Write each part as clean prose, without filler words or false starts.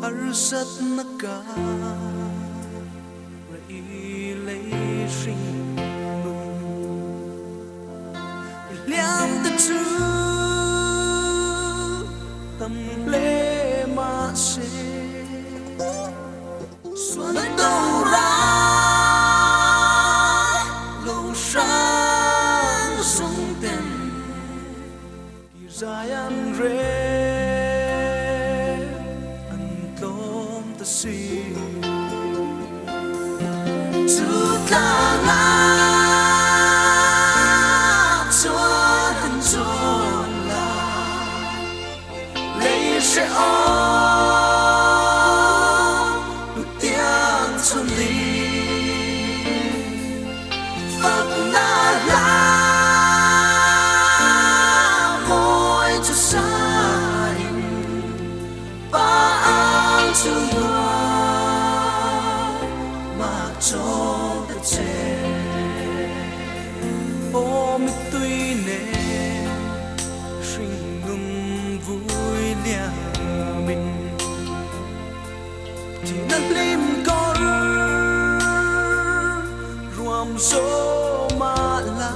Harsatna kar i lei hring nun i hliam te chu tam hle mahse sual a do ral lo hrang sung ten Kir zai an rel an tlawm ta si. Chu tlangah chuan an zawn la, lei hrehawm hnutiang chhun ni. Fakna hla mawi chu sain pa ang chu nuam mah chawl ta che. Aw mittui nen hringnun vui liamin Thihna hlim kawr ruam zawm ah la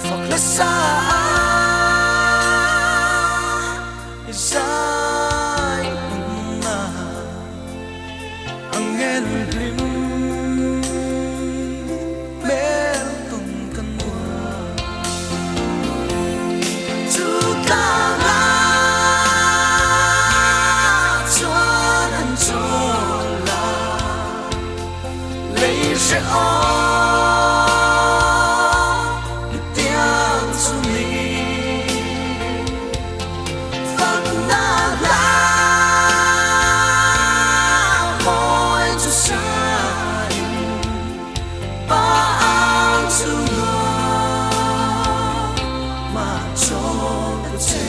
fak hla sa i zai hun ah angel hlim hmel tawn kan nuam. Chu tlangah chuan an chawl a, lei hrehawm hetiang chu ni. Fakna hla mawi chu sain pa ang chu nuam mah chawl ta che.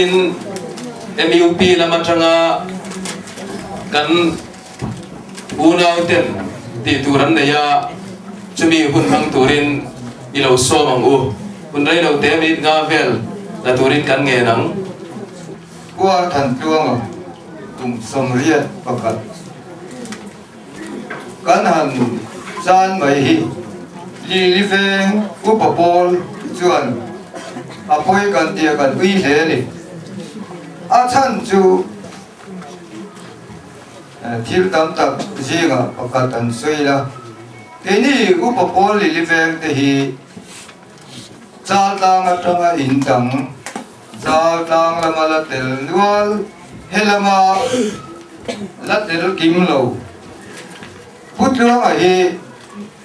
hianin MUP lam atanga kan unauten tih tur an nei a, chumi hun hmang turin i lo sawm ang u. Hun rei lo te minute nga vel la turin kan ngen ang. Khua Thantluanga kum 81 kan han chan mai hi Lili veng upa pawl chuan a pawi kan tia kan ui hle a ni. A chhan chu thil tam tak zingah pakhat an sawi la, keini upa pawl Lili veng te hi Chaltlang atanga in dang Chaltlang lama la tel nual, he lama la tel kim lo. Pu Tluanga hi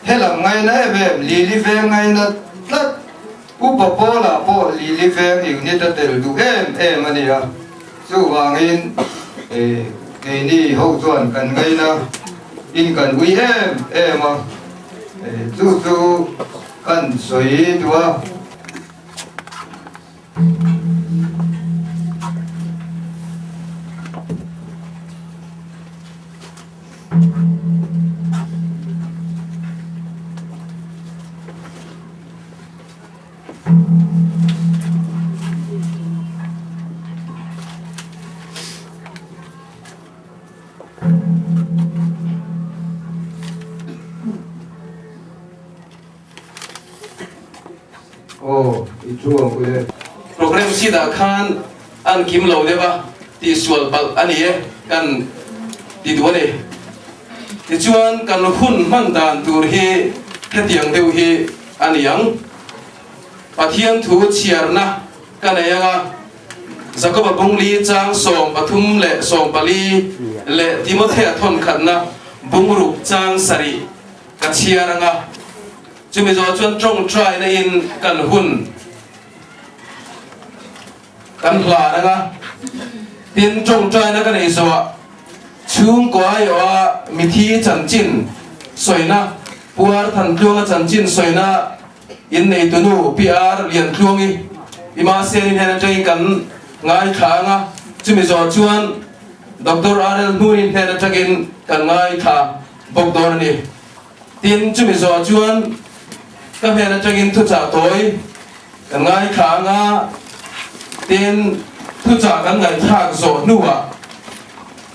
he lam ngaina em em, Lili veng ngaina tlat. Upa Pawla pawh Lili veng unit a tel duh em em a nia. Chuvangin keini ho chuan kan ngaina in kan ui em em a, chu chu kan sawi duh a. Aw, i thu ang u le. Programme sheet ah khan an kim lo deuh a, tihsual palh a ni e kan ti duh a ni. Tichuan kan hun hman dan tur hi hetiang deuh hi a ni ang. Pathian thu chhiarna ka nei ang a, Jakoba bungli chang 13 leh 14 leh Timothea thawnkhatna bungruk chang sarih ka chhiar ang a. Chumi zawh chuan tawngtaina in kan hun kan hlan ang a, tin tawngtaina ka nei zawhah chhungkaw aiawha mithi chanchin sawina, Puar Thantluanga chanchin sawina in neitunu PR Liantluangi Ima Senin hnen atangin kan ngaithla ang a, chumi zawh chuan Doctor RL Hnunin hnen atangin kan ngaithla bawk dawn a ni. Tin, chumi zawh chuan ka hnen atangin thuchah tawi kan ngaithla ang a, tin, thuchah kan ngaihthlak zawh hnuah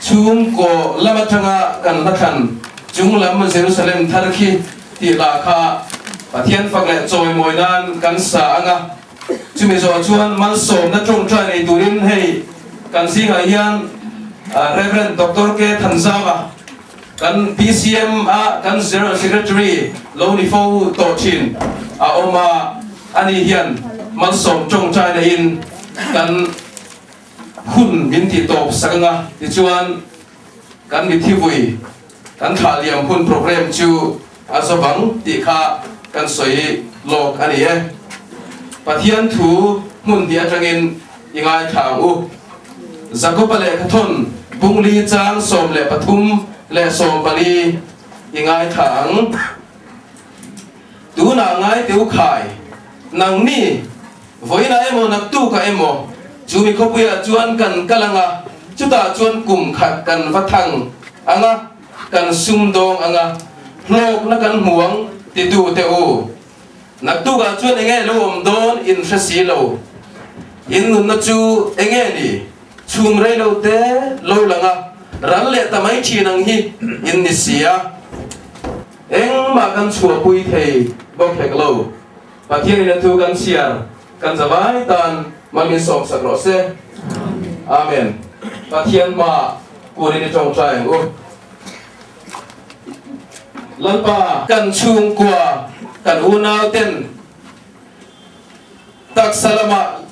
chhungkaw lam atanga kan hmathlan chung lam Jerusalem thar khi tih lah kha Pathian fak leh chawimawi nan kan sa ang a, chumi zawh chuan malsawmna tawngtai nei turin hei kan zingah hian Rev. Doctor K. Thanzama, Kan BCM a kan General Secretary lo ni fo tawh thin a awm a, ani hian malsawm tawngtai neiin kan hun min tih tawp sak anga, tichuan kan mithi vui kan thlah liam hun program chu a zawbang tih kha kan sawi lawk a ni e. Pathian thu hmun hnih atangin i ngaithla ang u. Jakoba lehkhathawn bungli chang 13 leh 14 i ngaithla ang. Tunah ngai teu khai, nangni vawiinah emaw naktukah emaw chu mi khawpuiah chuan kan kal ang a, chutah chuan kum khat kan va thang ang a, kan sumdawng ang a, hlawkna kan hmu ang titu teh u. Naktukah chuan enge lo awm dawn in hre si lo. In nunna chu enge ni? Chhum rei lo te lo lang a, ral leh ta mai thin ang hi in ni si a. Engmah kan chhuahpui thei bawk hek lo. Pathianin a thu kan chhiar kan zavai tan mal min sawmsak rawh se. Amen. Pathian hmaah kurin i tawngtai ang u. Lalpa, kan chhungkua, kan unauten taksa lamah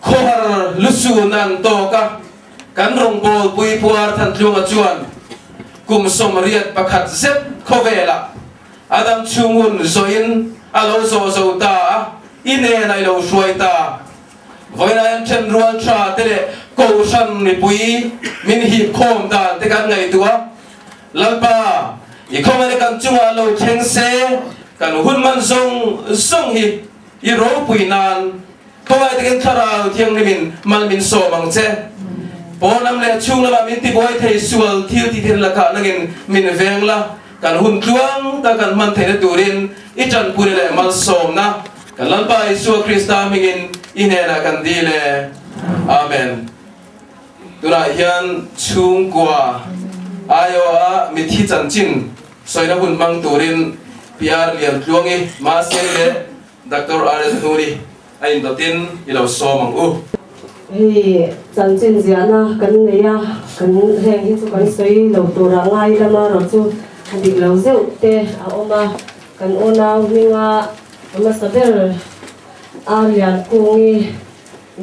khawhar lusun an tawk a, kan rawngbawlpui Puar Thantlunga chuan kum 81 zet khawvelah a dam chhungun zawhin a lo zawh zo ta a, i nen a i lo hruai ta. Vawiinah hian thenrual tha te leh Kohhran mipui min hip khawm dan te kan ngaihtuah a, Lalpa, i khawngaihna kan chungah lo thleng se, kan hun man zawng zawng hi i ropui nan. Khawngaih takin Thlarau Thianghlimin mal min sawm ang che. Pawn lam leh chhung lamah min tibuai thei sual thil ti thil lakah nangin min veng la, kan hun tluang tak kan hman theihna turin i tanpuina leh malsawmna kan Lalpa Isua Krista hmingin i hnenah kan dil e. Amen. Tunah hian chhungkua aiawha mithi chanchin sawina hun hmang turin PR Liantluangi, Mahseni leh Doctor RS Hnuni a indawtin i lo sawm ang u. Hei chanchin ziahna kan nei a, kan heng hi chu kan sawi lo tura ngai lama erawh chu a dik lo zeuh te a awm a, kan unau hminga hmasa ber a Liankungi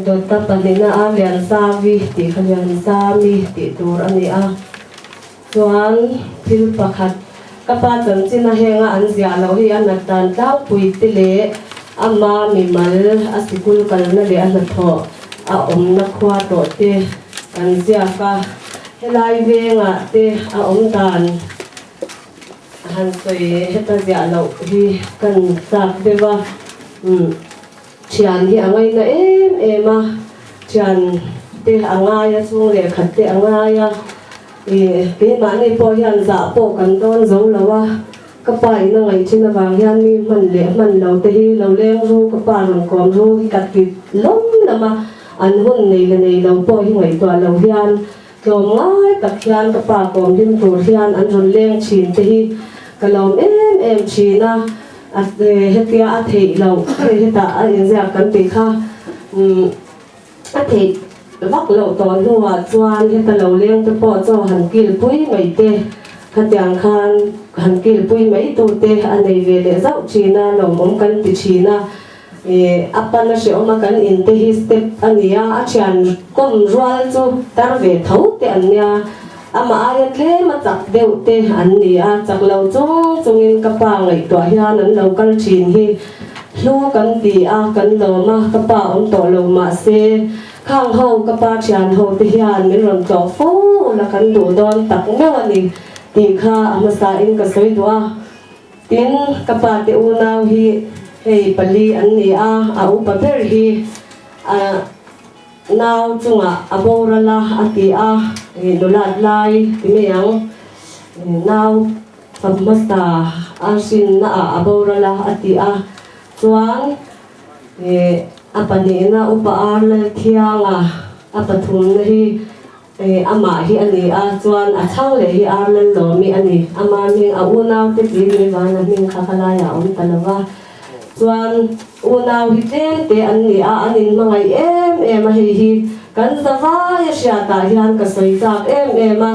dawta pahnihna a Lianzavi tih kha Lianzami tih tur a ni a. Chuan thil pakhat, ka pa chanchina henga an ziah loh hi a nat dan tlangpui te leh ama mimal a sikul kalna leh a hnathawh a awmna khua tawh te kan ziak a, helai vengah te a awm dan han sawi heta ziah loh hi kan chak deuh a, umm thian hi a ngaina em em a, thian te a ngai a, chhung leh khat te a ngai a. Ih, keimahni pawh hian zah pawh kan dawn zo lo a, ka pa in a ngaih thin avang hian mi hman leh hman lo te hi lo leng ru, ka pa rawn kawm ru hi ka ti lawm lam a, an hun nei leh nei lo pawh hi ngaihtuah lo hian tlawm ngai tak hian ka pa kawm hlim tur hian an rawn leng thin te hi ka lawm em em thin a, a hetia a theih loh hei hetah a inziak kan tih kha umm. A theih vak loh tawh hnuah chuan heta lo leng te pawh chaw han kilpui mai te, khatiang khan han kilpui mai tur te a nei ve leh zauh thin a, lawmawm kan ti thin a. Ih, a pan a hrehawm a, kan in te hi step a ni a, a thian kawm rual chu tar ve tho te an nia, amah aia tlem a chak deuh te an ni a, chak lo chung chungin ka pa ngaihtuah hian an lo kal thin hi. Hlu kan ti a, kan lawm a, ka pa awm tawh lo mahse khang ho ka pa thian ho te hian min rawn tlawh fo la kan duh dawn tak meuh a ni tih kha a hmasa in ka sawi duh a. Tin, ka pa te unau hi hei pali an ni a, a upa ber hi a nau chungah a boral a a ti a, nulat lai ti mai ang nau. Fa hmasa a hrinna ah a boral a a ti a, chuan ih a pahnihna upa ar Lalthianga a pathumna hi ih amah hi a ni a, chuan a chhang leh hi ar Lallawmi a ni, ama hming a unaute tih mai vana hming kha ka laiah a awm ta lo va, chuan unau hi tlem te an ni a, an inhmangaih em em a, hei hi kan zavai a hriatah hian ka sawi chak em em a.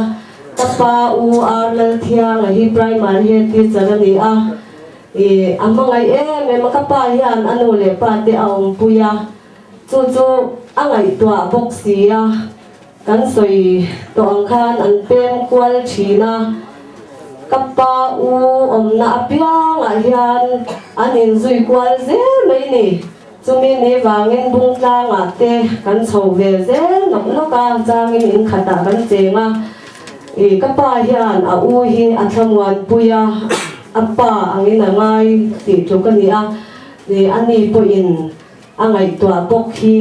Ka pa U R Lalthianga hi primary head teacher a ni a, ih a hmangaih em em a, ka pa hian a nu leh pa te a awmpui a, chu chu a ngaihtuah bawk si a, kan sawi tawh ang khan an pem kual thin a, ka pa U awmna apiangah hian an inzui kual zel mai ni. Chumi ni vangin Bungtlangah te kan chho ve zel nawk nawk a, changin in khatah kan cheng a. Ih, ka pa hian a u hi a thlamuanpui a, a pa angin a ngai tih tluk a ni a. Ih, a ni pawhin a ngaihtuah bawk hi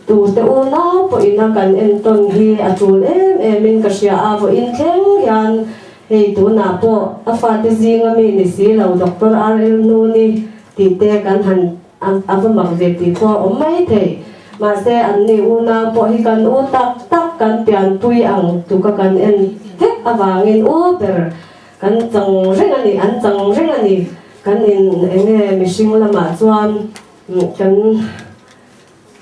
tute unau pawhin a kan entawn hi a tul em emin ka hria a, vawiin thleng hian hei tunah pawh a fate zinga mi ni si lo Doctor RL Hnuni Tih te kan han a va mak ve tih pawh a awm mai thei. Mahse an ni unau pawh hi kan u tak tak kan pianpui ang tuka kan en vek avangin u ber kan chang reng a ni, an chang reng a ni. Kan in eng nge mihring lamah chuan kan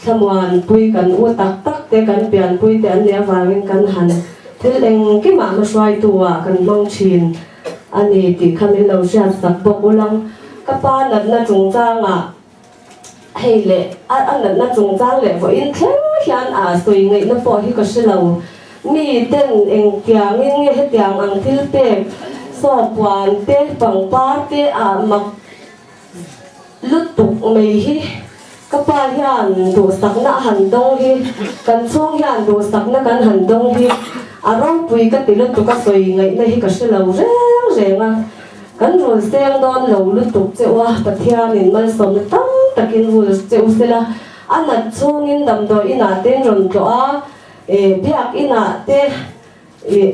thlamuanpui kan u tak tak te kan pianpui te an nih avangin kan han thil engkimah hmahruaitu ah kan hmang thin a ni tih kha min lo hriat sak bawk ulang. Ka pa natna chungchangah hei leh a natna chungchang leh vawiin thleng hian a sawi ngaihna pawh hi ka hre lo. Mi ten engtiangin nge hetiang ang thil pek saw puan te pangpar te ah mak Lutuk mai hi ka pa hian duhsakna a han dawng hi, kan chhung hian duhsakna kan han dawng hi a ropui ka ti lutuk a sawi ngaihna hi ka hre lo reng reng a, kan rul seng dawn lo lutuk che u a, Pathianin malsawmna tam takin rul che u sela. A nat chhungin damdawi inah te in rawn tlawh a, biak inah te ih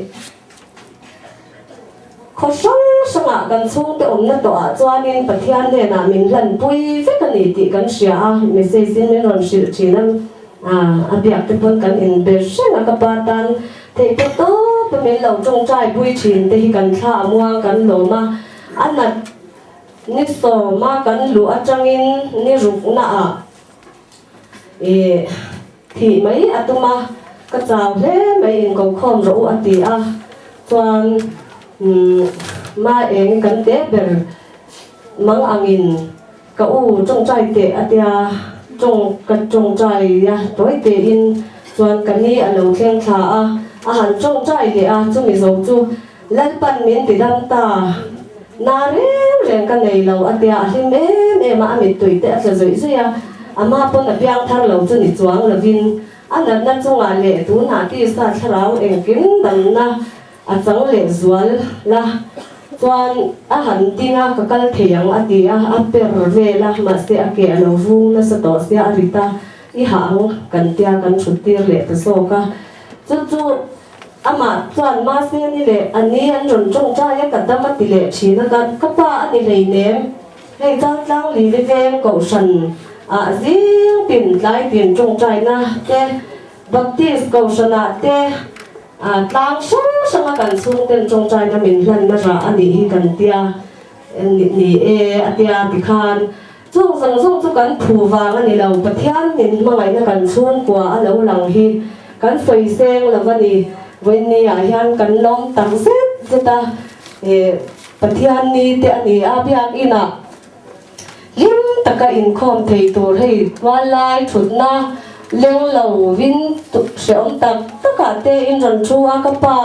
khaw hrang hrangah kan chhungte awmna tawhah chuanin Pathian hnenah min hlanpui vek a ni tih kan hria a, message in min rawn hrilh thin a, a biak te pawn kan inbe reng a, ka pa tan theih pawh tawp a min lo tawngtai pui thin te hi kan thla a muang kan lawm a, a nat ni sawma kan luh atangin ni ruknaah Ih, thih mai a tum a, ka chau hle mai in ko khawm rawh u a ti a, chuan umm ma eng kan te ber mang angin ka u tawngtai teh a tia, tawng ka tawngtai a tawi tein chuan ka ni a lo thleng thla a, a han tawngtai leh a, chumi zo chu Lalpan min ti dam ta, na reng reng ka nei lo a tia a hlim em em a, a mittui te a tla zuih zuih a, a ma pawn a piang thar lo chu ni chuang lovin a natna chungah leh tunah tisa thlarau engkim damna a chang leh zual la chuan a han ding a, ka kal thei ang a ti a, a per vel a, mahse a ke a lo vung nasa tawh sia a rit a, i hah ang kan tia kan thut tir leh ta zawk a, chu chu. Amah chuan mahse ni leh a ni an rawn tawngtai a ka dam a ti leh thin a ka ka pa a ni hleinem. Hei Chaltlang Lili Veng Kohhran ah zing tin tlai tin tawngtaina te Baptist Kohhran ah te ah tlang hrang hrang a kan chhungten tawngtaina min hlanna rah a nih hi kan tia ni e a tia tikhan Chung zawng zawng chu kan phu vang a ni lo, Pathian min hmangaihna kan chhungkua a lo lang hi kan sawi seng lo a ni. Vawiinni ah hian kan lawm tak zet zet a, eh Pathian ni te a ni a, biakin ah hlim taka inkhawm thei tur hei tuallai thutna leng lo vin hrehawm tak takah te in rawn thu a, ka pa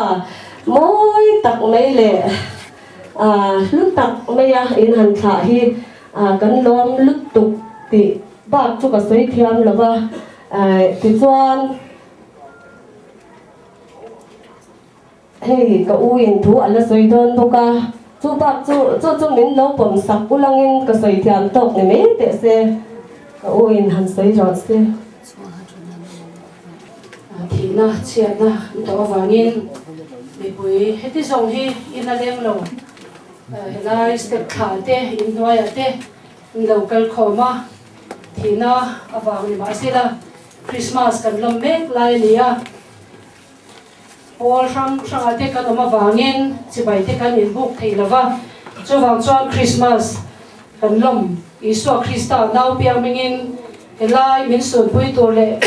mawi tak mai leh ah hlu tak mai a in han thlah hi. Kan lawm lutuk tih bak chu ka sawi thiam lo va, tichuan hei ka u in thu a la sawi dawn bawk a, chu bak chu chu chu min lo pawm sak ulangin ka sawi thiam tawk ni mai teh se, ka u in han sawi rawh se. Thihna chhiatna an tawh avangin mipui heti zawng hi in a leng lo. Helai step thla te inhnuaiah te an lo kal khawm a, thihna avang ni mahsela Christmas kan lawm mek lai a ni a, pawl hrang hrangah te kan awm avangin chibai te kan inbuk thei lo va, chuvang chuan Christmas kan lawm Isua Krista nau piang hmingin helai min sunpui tur leh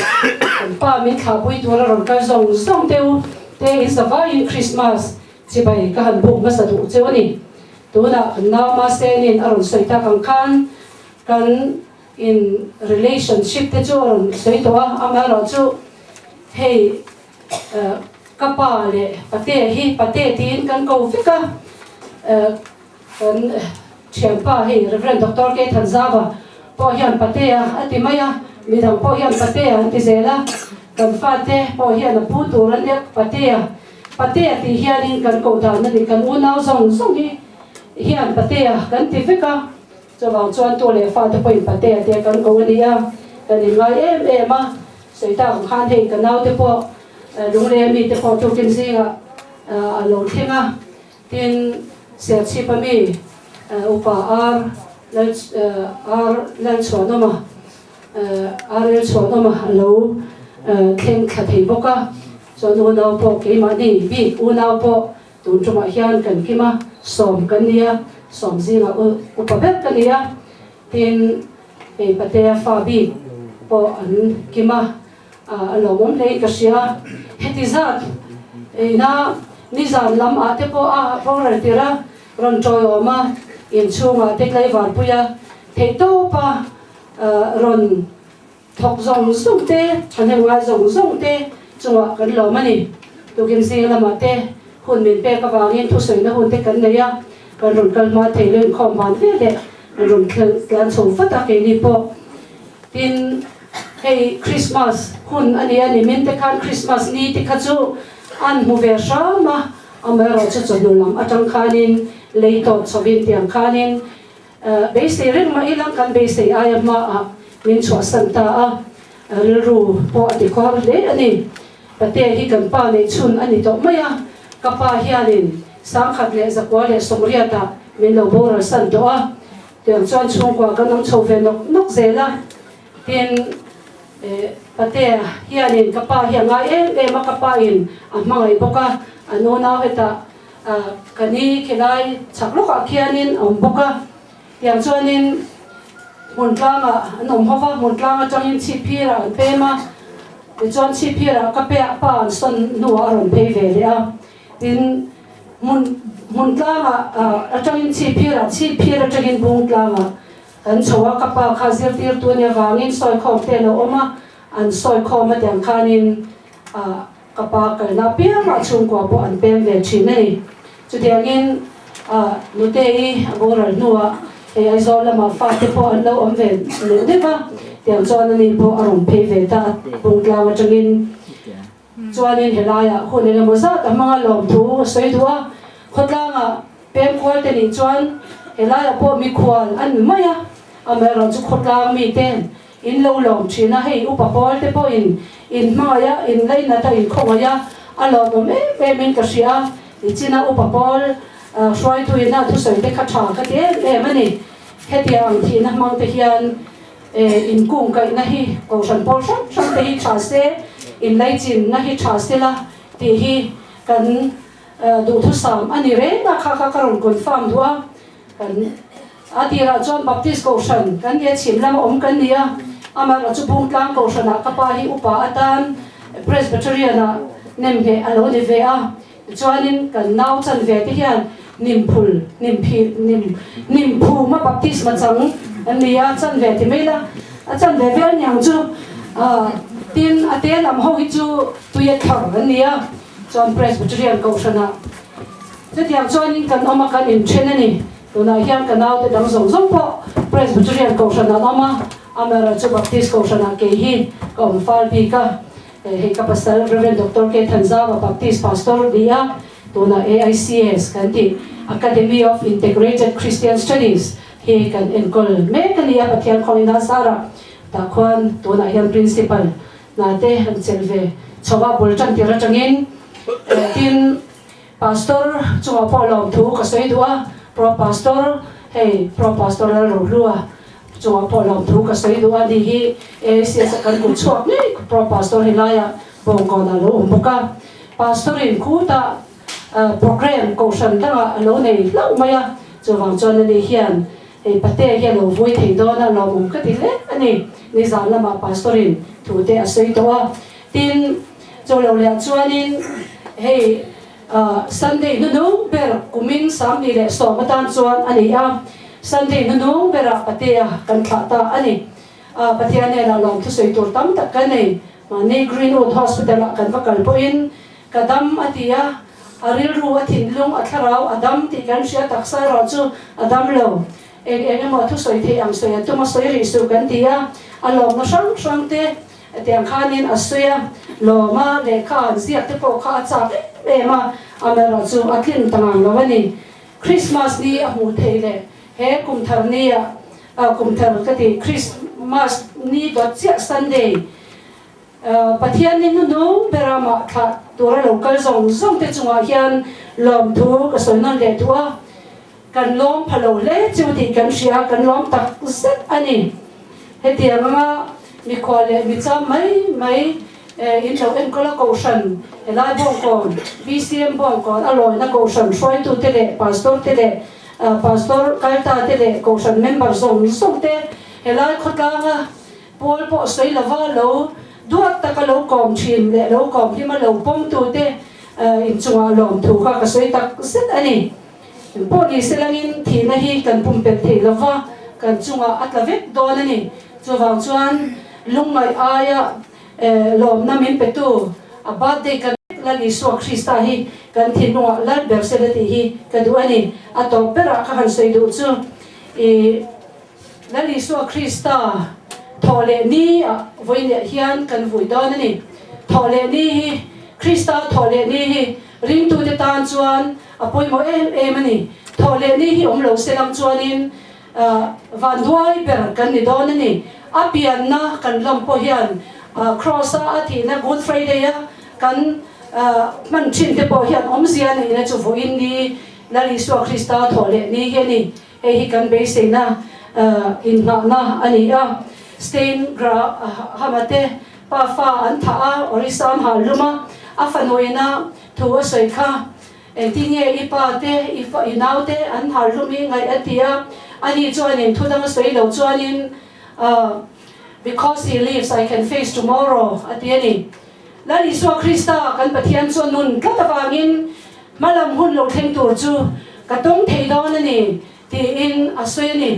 kan pa min thlahpui tur a rawn kal zawng zawng teu te in zavaiin Christmas Chibai ka han buk hmasa duh cheu a ni. Tunah kan nau Masenin a rawn sawi tak ang khan kan in relationship te chu a rawn sawi tawh a, amaherawh chu hei ka pa leh pate hi pate tiin kan ko vek a, kan thianpa hei Rev. Doctor K Thanzava pawh hian patea a ti mai a, midang pawh hian patea an ti zel a, kan fate pawh hian a pu tur a nia patea. Patea tih hianin kan koh dan a ni, kan unau zawng zawng hi hian Patea kan ti vek a, chuvang chuan tu leh fate pawhin Patea te kan ko a ni a, kan inngai em em a, sawi tak ang khan hei ka naute pawh Lunglei ami te pawh tukin zingah a lo thleng a, tin Serchhip ami Upa Ar Lal Ar Lalchhuanawma Ar Chhuanawma a lo thleng thla thei bawk a. Chuan unau pawh keimahni bik unau pawh tun tumah hian kan kim a, sawm kan ni a, sawm zingah upa ber ka ni a, tin hei patea fa bik pawh an kim a, a lawmawm hlein ka hria a. Heti zat ina nizan lam ah te pawh a boral tir a, rawn tawiawm a, inchhungah te tlaivarpui a, theihtawp a rawn Thawk zawng zawng te, thahnem ngai zawng zawng te chungah kan lawm a ni. Tukin zing lamah te hun min pek avangin thusawina hun te kan nei a, kan rawn kal hma thei lo inkhawm van ve leh kan rawn tlan chho vat a keini pawh. Tin, hei Christmas hun a ni a, nimin te khan Christmas ni te kha chu an hmu ve hram a, amaherawhchu chawhnu lam atang khanin lei tawp chhovin tiang khanin Beisei reng mah ilang kan beisei aia hmaah min chhuahsan ta a. Rilru pawh a ti khawhar hle a ni. Patea hi kan pa neih chhun a ni tawh mai a, ka pa hianin 1918-ah min lo boral san tawh a, tiang chuan chhungkua kan awm chho ve nawk nawk zel a. Tin, Patea hianin ka pa hi a ngai em em a, ka pa in a hmangaih bawk a, a nunau hetah ka ni khilai chhak lawkah khianin a awm bawk a. Tiang chuanin hmun tlangah an awm ho va, hmun tlang atangin chhipphirah an pem a, tichuan chhipphirah ka pe pa an sawn hnuah a rawn phei ve leh a. Tin, hmun hmun tlangah atangin chhipphirah, chhipphir atangin bung tlangah kan chho a, ka pa kha zirtirtu a nih avangin sawikhawm te a lo awm a, an sawikhawm a tiang khanin Ka pa kalna apiangah chhungkua pawh an pem ve thin a ni. Chutiangin Nutei a boral hnuah hei Aizawl lamah fate pawh an lo awm ve neuh neuh a, tiang chuan ani pawh a rawn phei ve ta a, Bungtlang atangin. Chuanin helaiah hun engemaw zat a hmanga lawmthu a sawi duh a, khawtlangah pem kual te nih chuan helaiah pawh mikhual an ni mai a, amaherawhchu khawtlang miten In lo lawm thin a, hei upa pawl te pawhin in hmangaih a, in lainat a, in khawngaih a, a lawmawm em em in ka hria a, nichina upa pawl hruaitu ina thusawi te kha tha ka ti em em a ni. Hetiang thihna hmang te hian in kungkaihna hi kohhran pawl hrang hrang te hi tha se, in laichinna hi tha sela tih hi kan duhthusam a ni reng a, kha kha ka rawn confirm duh a. Kan a tirah chuan Baptist Kohhran kan nia chhim lama awm kan ni a, amaherawh chu Bungtlang Kohhranah ka pa hi upa atan Presbyterian-ah nemhneh a lo ni ve a, tichuanin kan nau chan ve te hian Nimphul, Nimphil, Nim, Nimphuma Baptist machang an ni a, chan ve ti mai la, a chan ve vel niang chu, tin a te lam ho hi chu tuia thar an ni a, chuan Presbyterian Kohhranah. Chutiang chuanin kan awm a, kan inthen a ni. Tunah hian ka naute dang zawng zawng pawh Presbyterian Kohhran an awm a, amaherawhchu Baptist Kohhranah kei hi ka awm fal bik a. Hei ka pasal Rev. Doctor K. Thanzava Baptist Pastor ni a, tunah AICS kan tih Academy of Integrated Christian Studies hi kan enkawl mek a ni a, Pathian khawngin a zarah tah khuan tunah hian Principal hna te an chelh ve chho a, bul tan tir atangin tin Pastor chungah pawh lawmthu ka sawi duh a, Pro Pastor, hei Pro Pastor Lalrohlua chungah pawh lawmthu ka sawi duh a, ni hi AICS a kan kut chhuak ngei Pro Pastor helaia Bawngkawnah a lo awm bawk a, Pastor in khutah program kohhran dangah a lo nei hlauh mai a, chuvang chuan ani hian hei Pate hi a lo vui thei dawn a, lawmawm ka ti hle a ni, nizan lamah Pastor in thu te a sawi tawh a, tin. Chaw lo leh chuanin hei Sunday hnunung ber kumin 2010 atan chuan a ni a, Sunday hnunung berah Patea kan thlah ta a ni. Pathian hnenah lawm thusawi tur tam tak kan nei. Mahni Greenwood Hospital-ah kan va kal pawhin ka dam a ti a, a rilru, a thinlung, a thlarau a dam tih kan hria taksa erawh chu a dam lo. Eng eng emaw thusawi theih ang sawi a tum a sawi rih suh kan ti a, a lawmna hrang hrang te Hetiang khanin a sawi a, lawma lehkha an ziak te pawh kha a chak em em a, amaherawhchu a tlin ta ngang lo a ni. Christmas ni a hmuh theih leh he kum thar ni ah, kum thar ka ti, Christmas ni dawt chiah Sunday, Pathian ni hnunung bera mah thlah tura lo kal zawng zawng te chungah hian lawmthu ka sawi nawn leh duh a, kan lawm pha lo hle chu tih kan hria, kan lawm tak zet a ni. Hetiang anga mikhual leh micham mai mai in lo enkawl a Kohhran, helai Bawngkawn, BCM Bawngkawn a lawina Kohhran hruaitute leh Pastor te leh Pastor kalta te leh Kohhran member zawng zawng te helai khawtlanga pawl pawh sawi lova lo duat taka lo kawm thin leh lo kawm hlima lo pawmtute inchungah lawmthu kha ka sawi tak zet a ni. Pawh ni selangin thihna hi kan pumpelh thei lo va, kan chungah a tla vek dawn a ni. Chuvang chuan lungngaih aia lawmna min petu a birthday kan Lal Isua Krista hi kan thinlungah lal ber sela tih hi ka duh a ni. A tawp berah ka han sawi duh chu i Lal Isua Krista thawh leh ni ah vawiinah hian kan vui dawn a ni. Thawh leh ni hi Krista thawh leh ni hi ringtute tan chuan A pawimawh em em a ni. Thawh leh ni hi awm lo se lam chuanin vanduai ber kan ni dawn a ni. A pianna kan lawm pawh hian Kraws a a thihna Good Friday a kan hman thin te pawh hian awmzia neihna chu vawiin ni Lal Isua Krista thawh leh ni hi a ni. Hei hi kan beiseina innghahna a ni a. Stain Graham-a te pa fa an thah a, Orissa an hal hlum a, a fanuina thu a sawi kha. Engtin nge i pa te, i fa, i nau te an hal hlum hi ngaih a ti a, ani chuanin thu dang a sawi lo chuanin, Because he lives, I can face tomorrow, a ti a ni. Lal Isua Krista kan Pathian chu a nun tlat avangin hmalam hun lo thleng tur chu ka tawng thei dawn a ni, tiin a sawi a ni.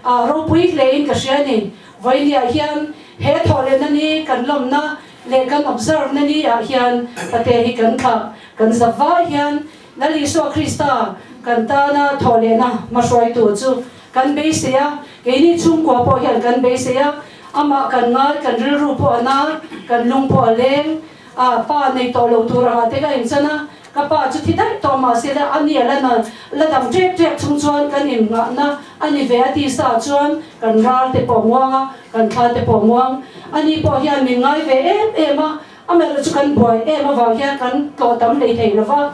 A ropui hlein ka hria a ni. Vawinia hian he thawhlehna ni kan lawmna leh kan observe na ni ah hian Pate hi kan thlah kan zap vai hian Lal Isua Krista kan tana thawhlehna hmahruaitu chu kan beisei a, keini chhungkua pawh hian kan beisei a, amah kan ngai, kan rilru pawh a na, kan lung pawh a leng a, pa nei tawh lo tur angah te ka inchan a, ka pa chu thi daih tawh mah se la a ni a la na la dam ṭek ṭek chung chuan kan innghahna a ni ve a tisa chuan kan ral te pawh muang a, kan thla te pawh muang, ani pawh hian min ngai ve em em a, Amaherawhchu chu kan buai em avang hian kan tlawh tam hlei thei lo va,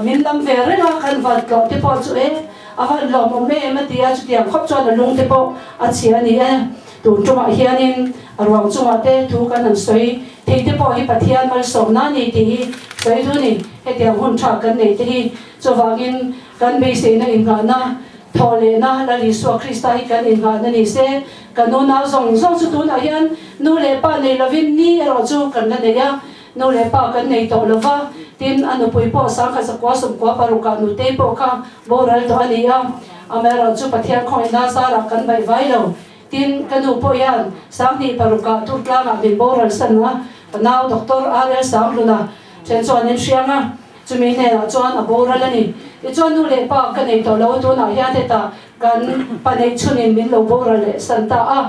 min lam ve reng a, kan van tlawh te pawh chu e, a van lawmawm em a ti a, chutiang khawp chuan a lung te pawh a chhia a ni e. Tun tumah hianin a ruang chungah te thu kan han sawi thei te pawh hi Pathian malsawmna a ni tih hi sawi duh a ni. Hetiang hun tha kan nei te hi chuvangin kan beiseina innghahna Thawh lehna Lal Isua Krista hi kan innghahna ni se, kan unau zawng zawng chu tunah hian nu leh pa nei lovin ni erawh chu kan la nei a, nu leh pa kan nei tawh lo va, tin a nupui pawh sangkhat zakua sawmkua parukah nutei pawh kha boral tawh a ni a, amaherawh chu Pathian khawngaihna zarah kan baih vai lo, tin ka nu pawh hian sanghnih parukah Turtlangah min boral san a, ka nau Doctor RL Sanghluna then chuan in hriang a. Chumi hnenah chuan a boral a ni. Tichuan nu leh pa ka nei tawh lo, tunah hian hetah kan pa neih chhunin min lo boral leh san ta a,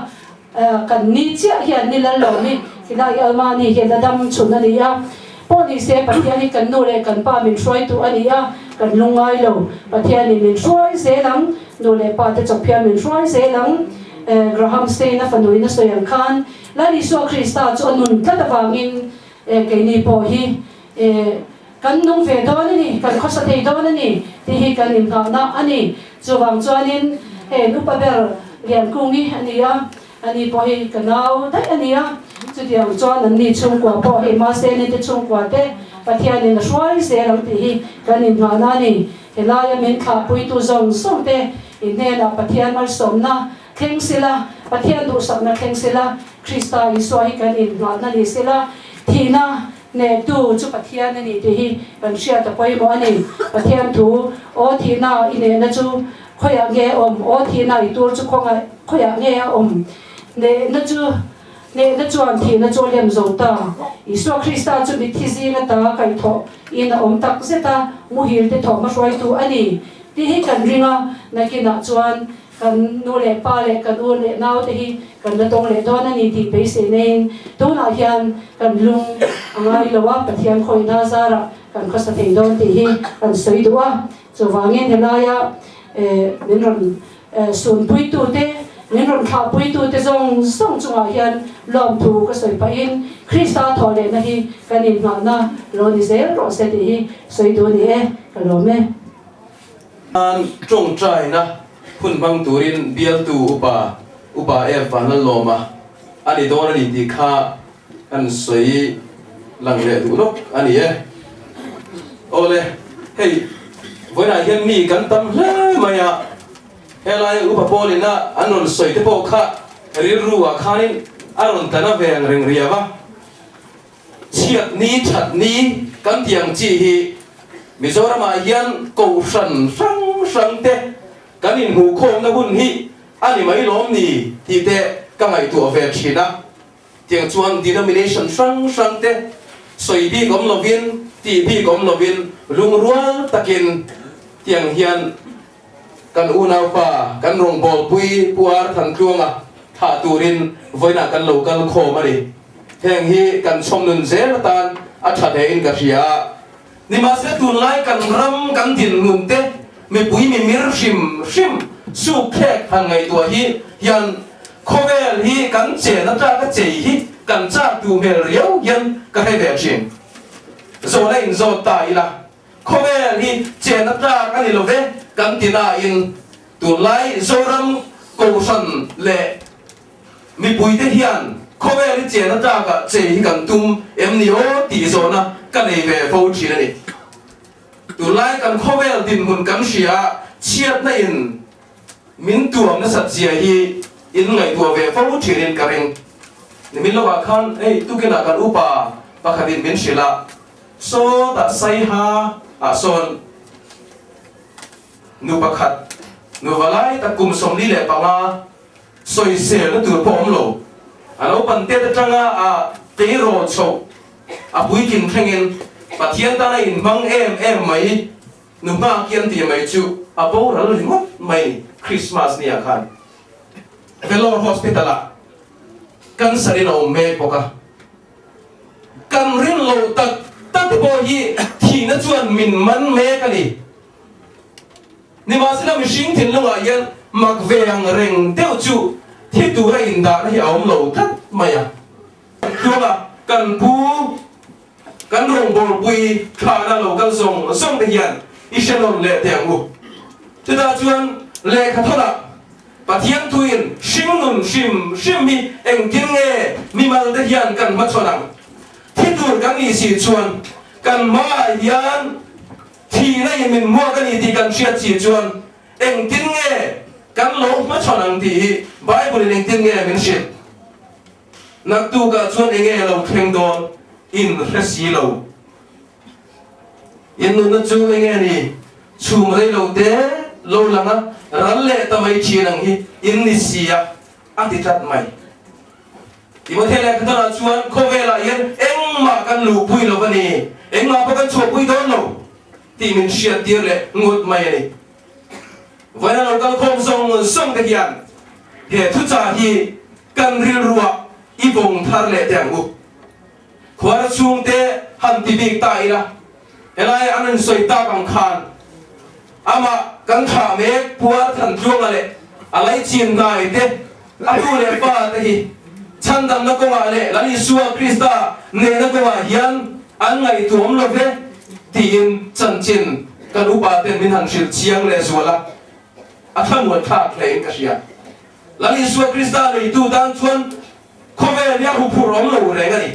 kan ni chiah hian ni lal lo mi, tilai Almani hian a dam chhun a ni a. Pawh ni se Pathian hi kan nu leh kan pa min hruaitu a ni a, kan lungngai lo. Pathianin min hruai zel ang, nu leh pa te chawp hian min hruai zel ang. Graham Stein a fanuin a sawi ang khan, Lal Isua Krista chu a nun tlat avangin keini pawh hi E, kan nung ve dawn a ni, kan khawsa thei dawn a ni tih hi kan inngahna a ni. Chuvang chuanin hei upa ber Liankungi a ni a, ani pawh hi ka nau daih a ni a. Chutiang chuan anni chhungkua pawh hei Maseni te chhungkua te Pathianin a hruai zel ang tih hi kan inngahna a ni. Helaia min thlahpuitu zawng zawng te i hnenah Pathian malsawmna thleng sela, Pathian duhsakna thleng sela, Krista Isua hi kan innghahna ni sela, thihna Hnehtu chu Pathian a ni tih hi kan hriat a pawimawh a ni. Pathian thu, Aw thihna i nehna chu khawiah nge a awm? Aw thihna i tur chu khawngaih khawiah nge a awm? Nehna chu Nehna chuan thihna chu a lem zo ta. Isua Krista chu mitthi zinga ta kaihthawh in a awm tak zet a, muhil te thawhma hruaitu a ni tih hi kan ring a, nakinah chuan Kan nu leh pa leh kan u leh nau te hi kan la tawng leh dawn a ni tih beisei neiin tunah hian kan lung a ngai lo a, Pathian khawihna zarah kan khawsa thei dawn tih hi kan sawi duh a. Chuvangin helaia min rawn sunpuitute, min rawn thlahpuitute zawng zawng chungah hian lawmthu ka sawi pahin Krista thawh lehna hi kan inngahna lo ni zel rawh se tih hi sawi duh a ni e, ka lawm e. An tawngtaina hun hmang turin bialtu upa, Upa F Vanlalawma a ni dawn a ni tih kha kan sawi lang leh duh lawk a ni e. Awle, hei vawiinah hian mi kan tam hle mai a, helai Upa Paulina an rawn sawi te pawh kha rilru ah khanin a rawn tla na ve ang reng riau a. Chhiat ni that ni kan tih ang chi hi Mizoramah hian kohhran hrang hrang te kan inhmuhkhawmna hun hi a ni mai lawm ni tih te ka ngaihtuah ve thin a. Tiang chuan denomination hrang hrang te sawi bik awm lovin tih bik awm lovin lungrual takin tiang hian Kan unaupa, kan rawngbawlpui Pu Ar Thantluanga thlah turin vawiinah kan lo kal khawm a ni. Heng hi kan chhawm nun zel atan a tha hlein ka hria a. Nimahsela tunlai kan ram kan dinhmun te mipui mimir hrim hrim suk thlek han ngaihtuah hi hian. Khawvel hi kan chen ataka chei hi kan chak duh hmel riau hian ka hre ve thin. Zawhna inzawt ta ila, khawvel hi chen atlak a ni lo ve kan ti nain tunlai Zoram Kohhran leh mipuite hian khawvel hi chen atlaka chei hi kan tum em ni aw tih zawhna ka nei ve fo thin a ni. Tunlai kan khawvel dinhmun kan hria chhiatna in Min tuam nasat zia hi in ngaihtuah ve fo thin in ka ring. Nimin lovah khan hei tukinah kan upa pakhatin min hrilh a, sawtah Saiha ah sawn nu pakhat, nu valai tak kum 45 sawiselna tur pawh awm lo, a lo pan tet atanga a tleirawl chhoh a puitlin thlengin Pathian tana inhmang em em mai. Nu nghak hian tih mai chu a boral ringawt mai ni Christmas ni ah khan Vellore Hospital ah cancer in a awm mek bawk a, kan rin loh tak tak te pawh hi thihna chuan min man mek a ni. Nimahsela mihring thinlungah hian mak ve ang reng deuh chu thi tura indahna hi a awm lo tlat mai a. Tluanga kan pu. Kan rawngbawlpui thlahna lo kal zawng zawng te hian i hre nawn leh teh ang u. Chutah chuan lehkha thawnah Pathian thuin hringnun hrim hrim hi engtin nge mimal te hian kan hmachhawn ang? Thi tur kan nih si chuan kan hmaah hian thihna in min hmuak a ni tih kan hriat si chuan engtin nge kan lo hmachhawn ang tih hi Bible in engtin nge min hrilh? Naktukah chuan enge lo thleng dawn in hre si lo. In nunna chu enge ni? Chhum rei lo te lo lang a, ral leh ta mai thin ang hi in ni si a, a ti tlat mai. Timothea lehkhathawlah chuan khawvelah hian engmah kan luhpui lo va ni, engmah pawh kan chhuahpui dawn lo tih min hriattir leh ngut mai a ni. Vawiin a lo kal khawm zawng zawng te hian he thuchah hi kan rilruah i vawng thar leh teh ang u. Khuara chhungte han ti bik ta ila, helai an rawn sawi tak ang khan amah kan thlah mek Puar Thantluanga leh a laichin hnai te, a tu leh pa te hi chhandamna kawngah leh Lal Isua Krista nehna kawngah hian an ngaihtuam lo ve tiin chanchin kan upa ten min han hrilh chiang leh zual a, a thlamuan thlak hlein ka hria. Lal Isua Krista neitu tan chuan khawvel hi a huphurh awm lo reng a ni.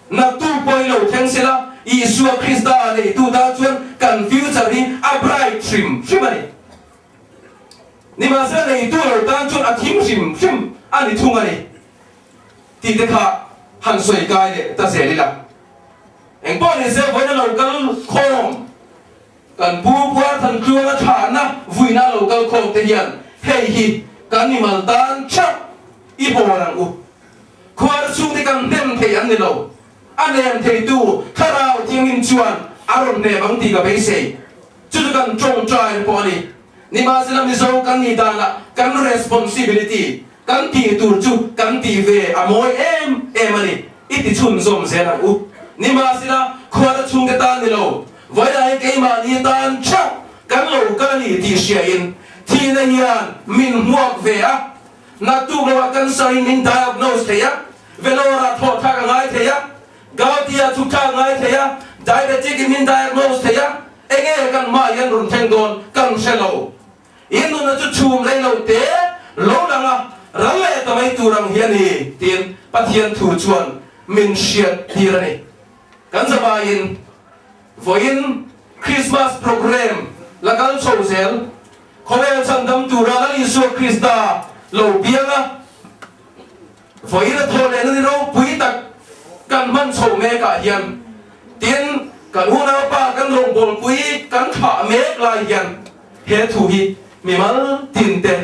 Naktu pawhin lo thleng sela, Isua Krista neitu tan chuan kan future hi a bright hrim hrim a ni. Nimahsela neitu lo tan chuan a thim hrim hrim a ni thung a ni tih te kha han sawi kai leh ta zel ila. Engpawh nise vawiin a lo kal khawm. Kan pu Puar Thantluanga thlahna vuina lo kal khawm te hian hei hi kan mimal tan theuh i hawn ang u. Khuar chhungte kan hnem thei an ni lo. A nem theitu Thlarau Thianghlim chuan a rawn hnem ang tih ka beisei. Chu chu kan tawngtai pawh a ni. Nimahsela Mizo kan nih danah kan responsibility, kan tih tur chu kan tih ve a mawi em em a ni. I ti chhunzawm zel ang u. Nimahsela khuara chhungte tan ni lo, vawilah hi keimahni tan theuh kan lo kal a ni tih hriain thihna hian min hmuak ve a, naktuk lohah cancer in min diagnose thei a, Vellore-ah thawhthlak a ngai thei a, Gauti-ah chhukthla a ngai thei a, diabetic in min diagnose thei a, enge kan hmaah hian rawn thleng dawn kan hre lo. I nunna chu chhum rei lo te lo lang a, ral leh ta mai tur ang hi a ni, tiin Pathian thu chuan min hriat tir a ni. Kan zavaiin vawiin Krismas programme la kal chho zel, khawvel chhandam tura Lal Isua Krista lo piang a, Vawiin a thawh lehna ni ropui tak kan hman chho mekah hian tin kan unaupa kan rawngbawlpui kan thlah mek lai hian he thu hi mimal tin te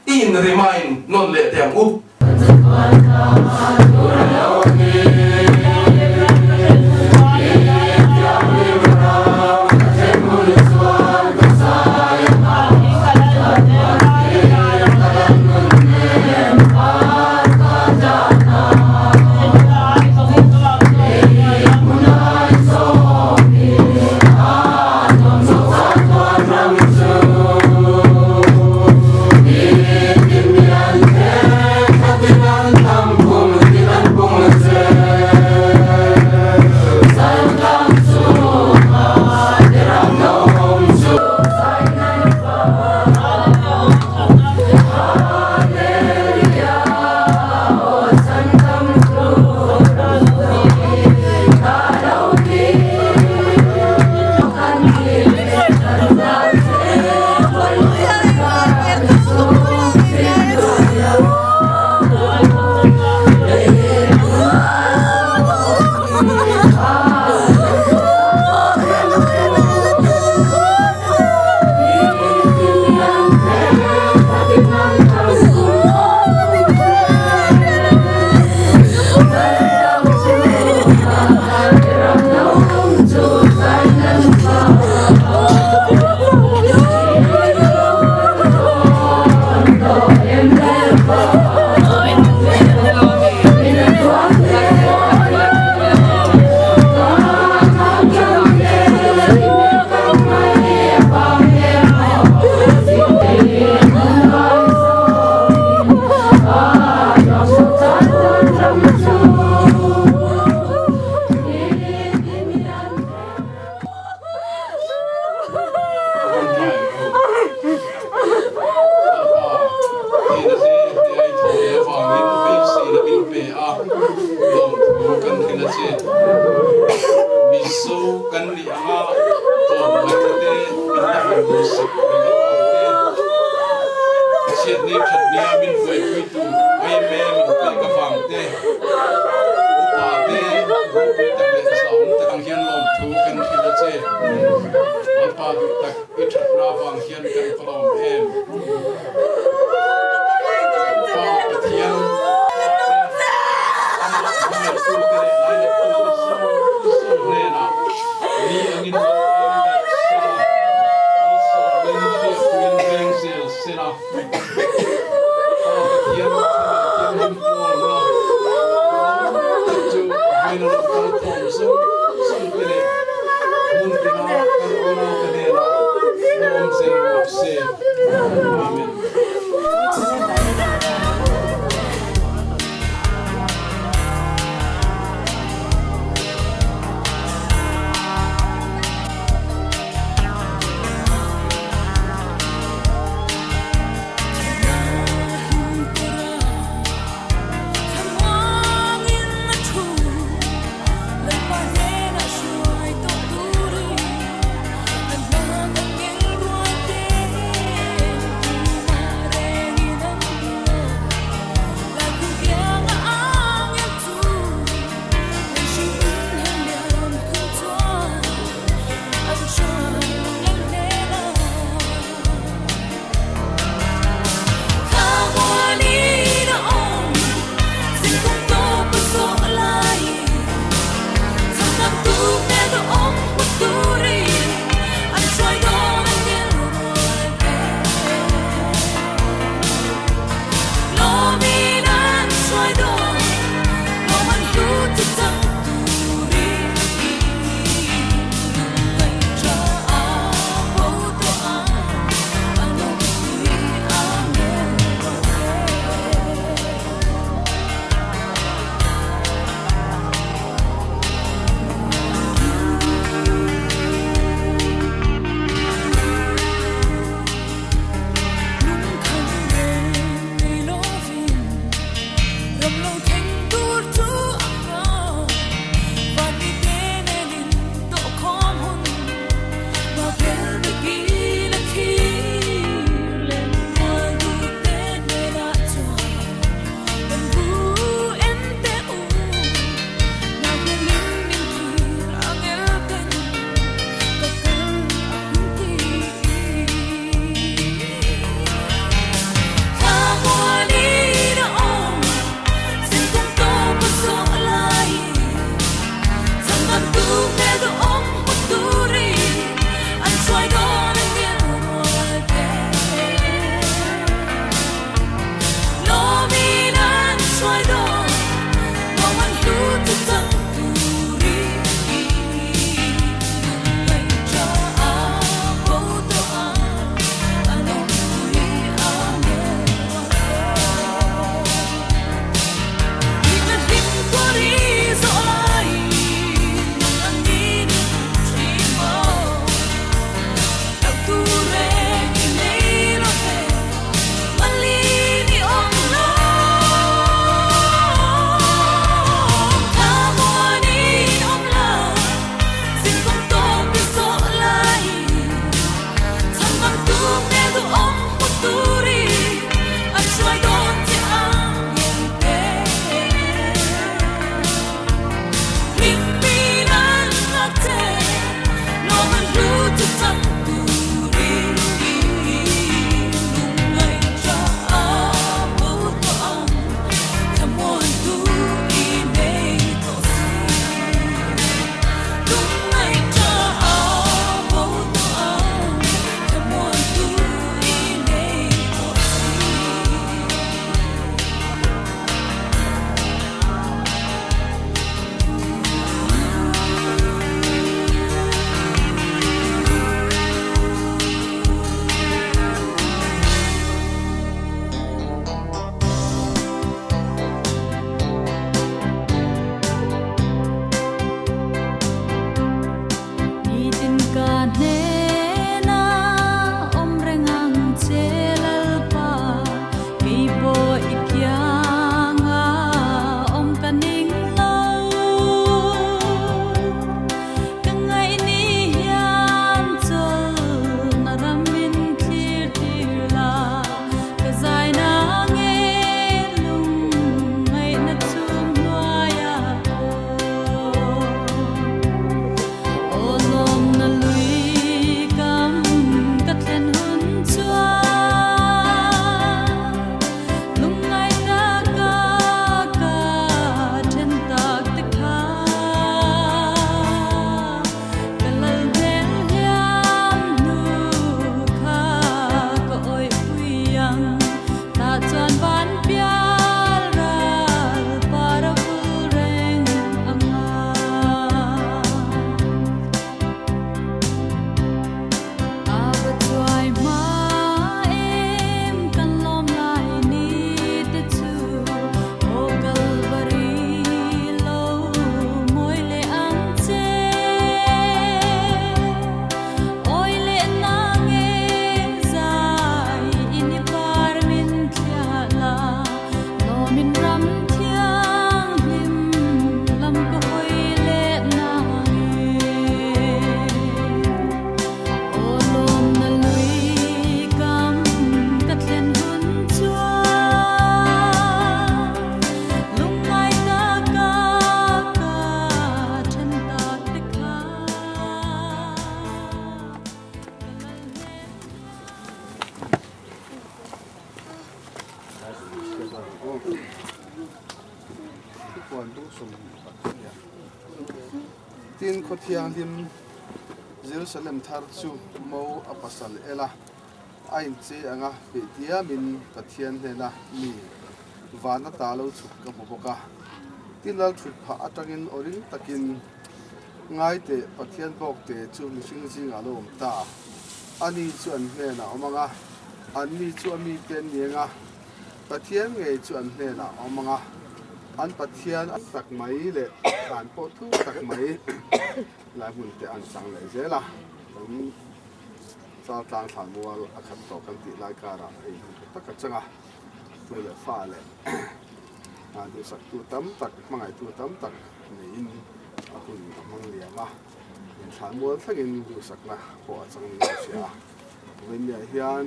i in remind nawn leh teh ang u. em. Pa Pathian te, amah hmangaih tute leh lainat tute zawng zawng hnenah ni angin lo eng leh sela, malsawmin hriatpuiin veng zel sela. Pa Pathian thlarau thianghlim pawlna ruang tak chu vawiin a lo kal khawm zawng zawng te leh hmun tina kan unaute hnenah lo awm zel rawh se. Amen. Thupuan bung 24 nia. Tin, khaw thianghlim Jerusalem thar chu mo a pasal ela a inchei anga peih diamin Pathian hnena mi van ata lo chhuk ka hmu bawk a. Tin, lal thut phah atangin aw ring takin Ngai teh, Pathian bawk te chu mihring zingah a lo awm ta. Ani chu an hnenah a awm ang a, anni chu a mite an ni ang a, Pathian ngei chu an hnenah a awm ang a, an Pathian tak mai leh thlan pawh thu tak mai lai hmun te an chang leh zel a, kan Chaltlang thlan mual a khat tawh kan tih lai karah hei hmun tha tak a chang a, tu leh fa leh duhsaktu tam tak, hmangaihtu tam tak neiin a hun a hmang liam a, inthlan mual thlengin duhsakna pawh a chang niin ka hria a. Vawiinniah hian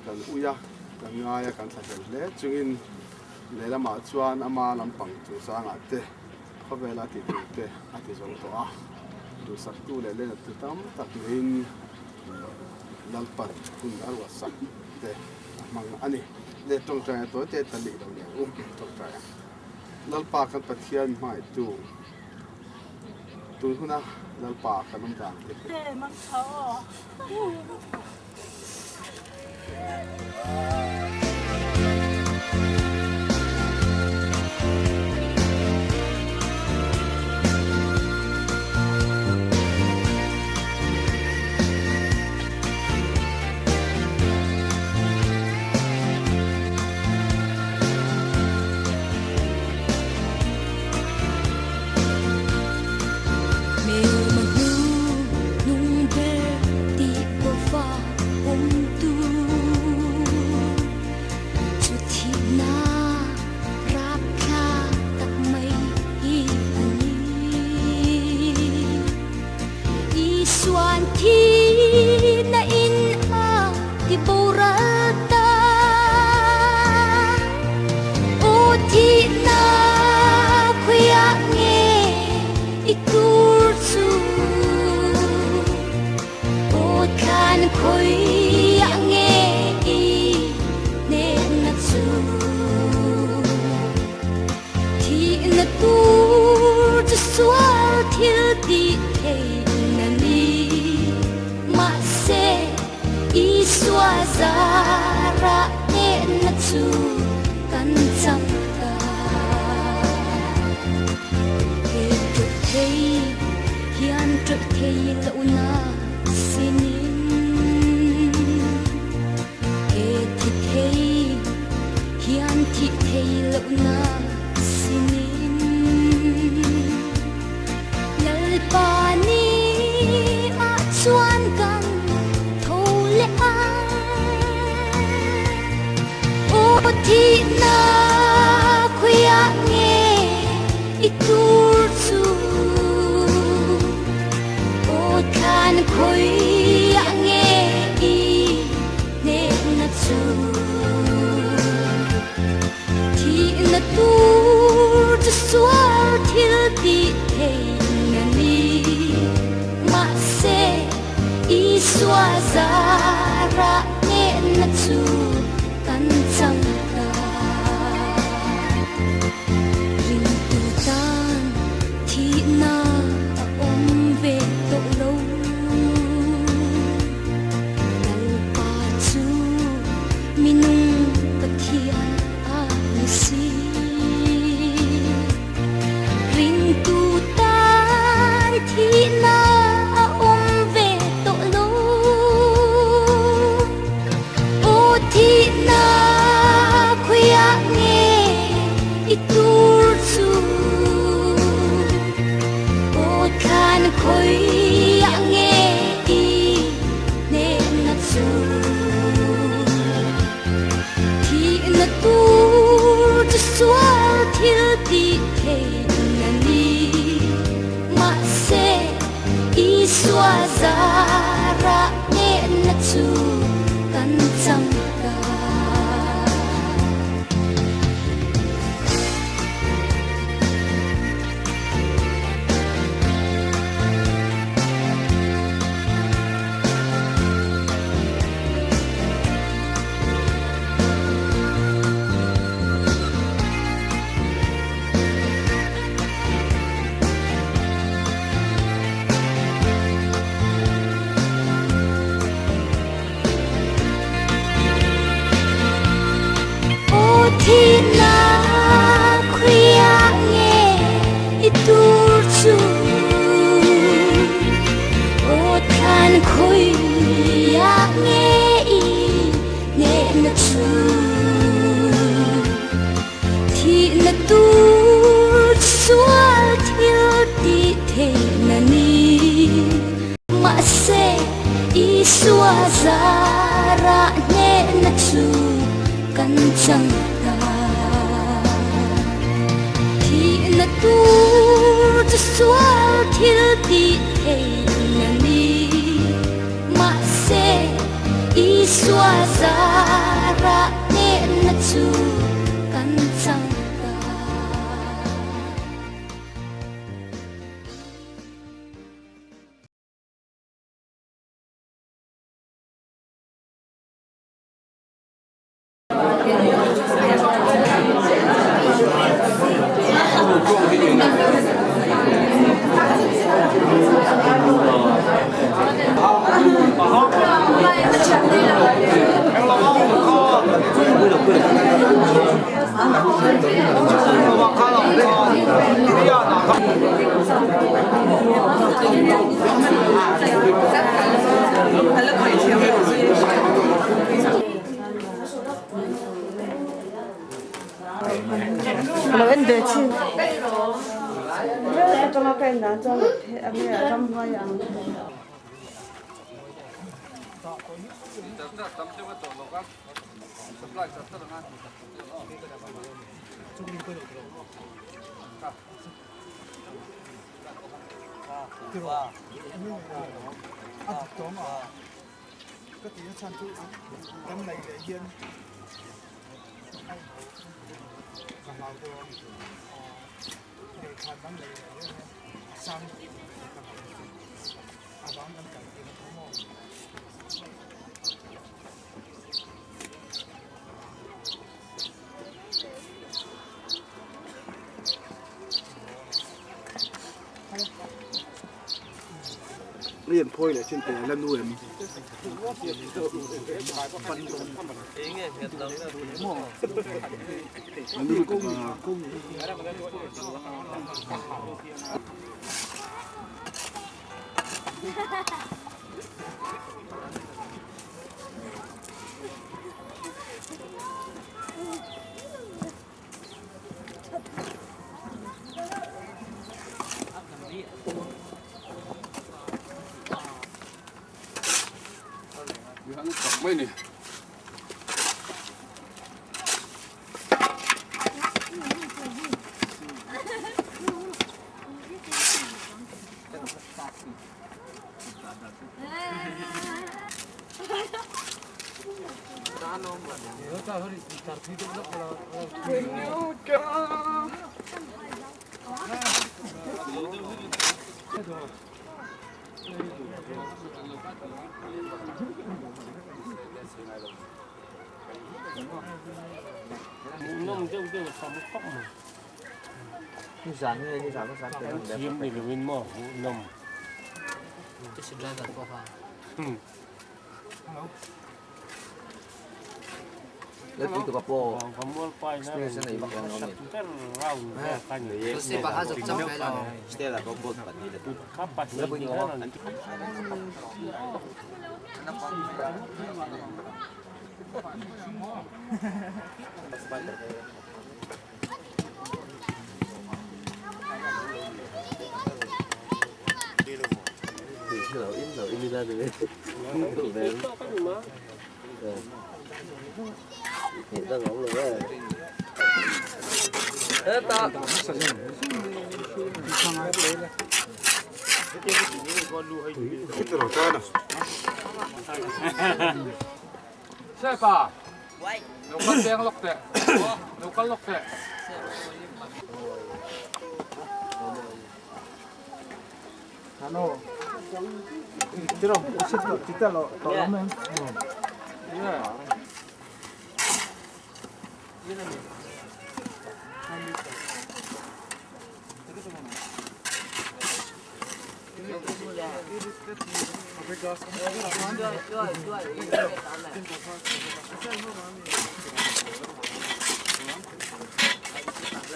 kan ui a, kan ngai a, kan thlahlel hle chungin lehlamah chuan ama lampang chungchangah te khawvela ti tur te a ti zo tawh a, duhsaktu leh lenattu tam tak neiin Lalpan hun a ruatsak te a hmang a ni. Le tawngtai a tawi te ta lih lo liang u tawngtai ang. Lalpa kan Pathian hmangaihtu tun huna Lalpa kan awm dan te. Thihna khawiah nge i tur chu? Aw thlan khawiah nge i hnehna chu? Thihna tur sual thil tih theihna ni. Mahse, Isua zarah hnehna chu kan chang ta. Thihna tur chu sual thil tih theihna ni. Mahse, Isua zarah hnehna chu kan chang ta. Lo en ve chin. Atanga ka en dan chuan a nge a ramhuai ang. Rian phawi leh chin te la nu em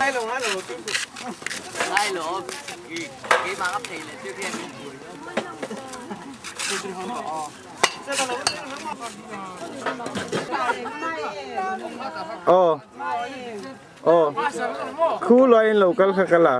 Aw aw khu luaiin lo kal kha ka la.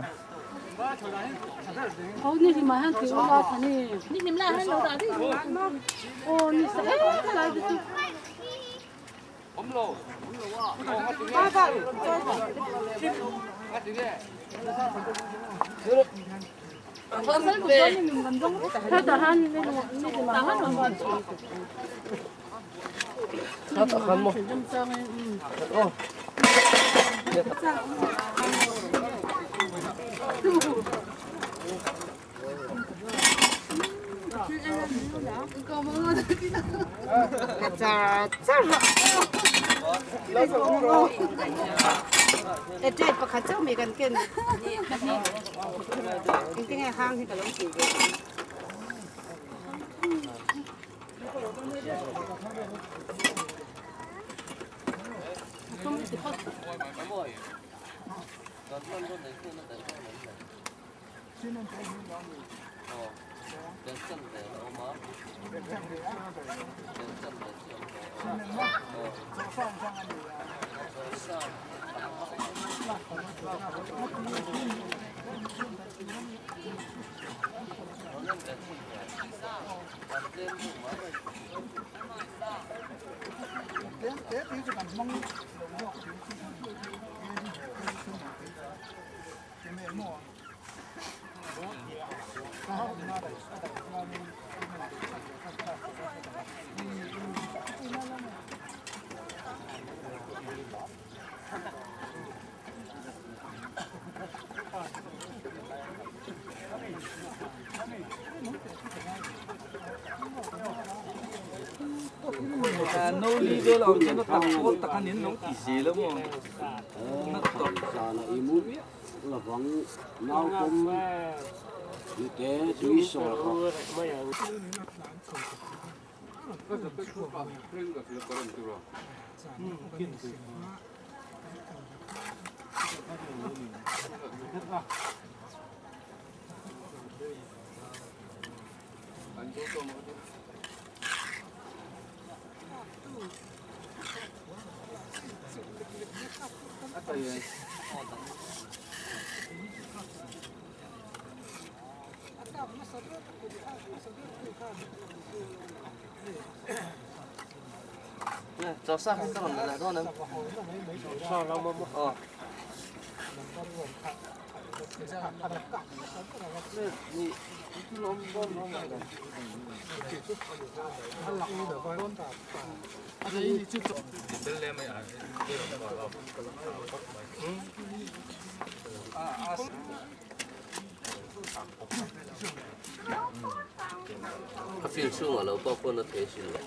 A field chhungah lo pawh khawn a thei sin lo.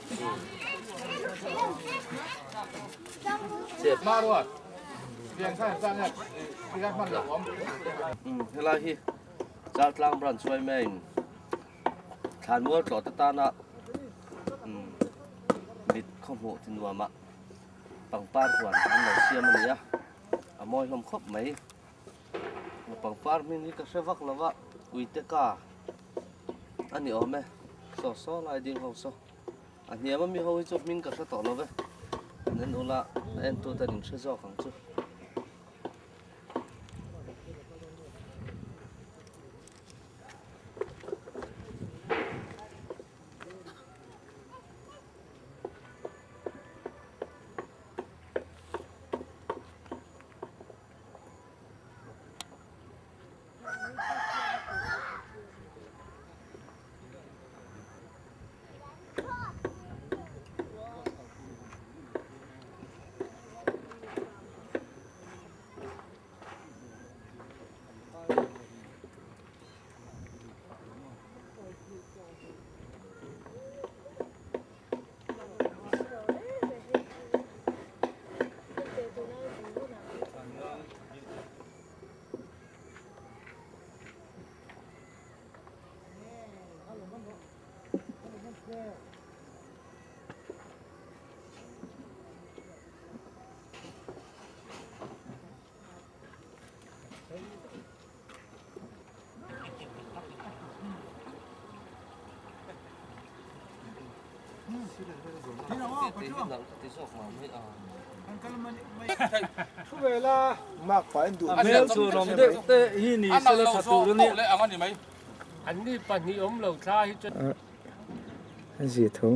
Helai hi Chaltlang branch yma in thlanmual tlawh te tana mit khawhmuh ti nuamah pangpar huan an lo siam a ni a, a mawi hlawm khawp mai. Pangpar hming hi ka hre vak lo va, uite ka a ni awm e, saw saw lai ding ho saw. A hniam ami ho hi chu hming ka hre tawh lo ve, an en ula a entu ten in hre zawk ang chu. tih hi nalh ka ti zawk mah mai a. Hmel chhuanawm deuh te hi ni sela tha tur a ni. A zia tho.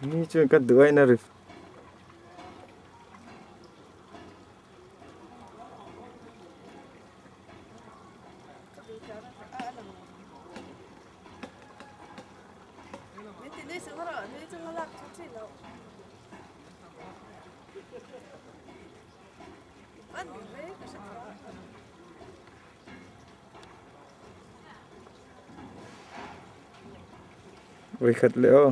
Ni chuan ka duh ain a ri. Vawikhat leh aw.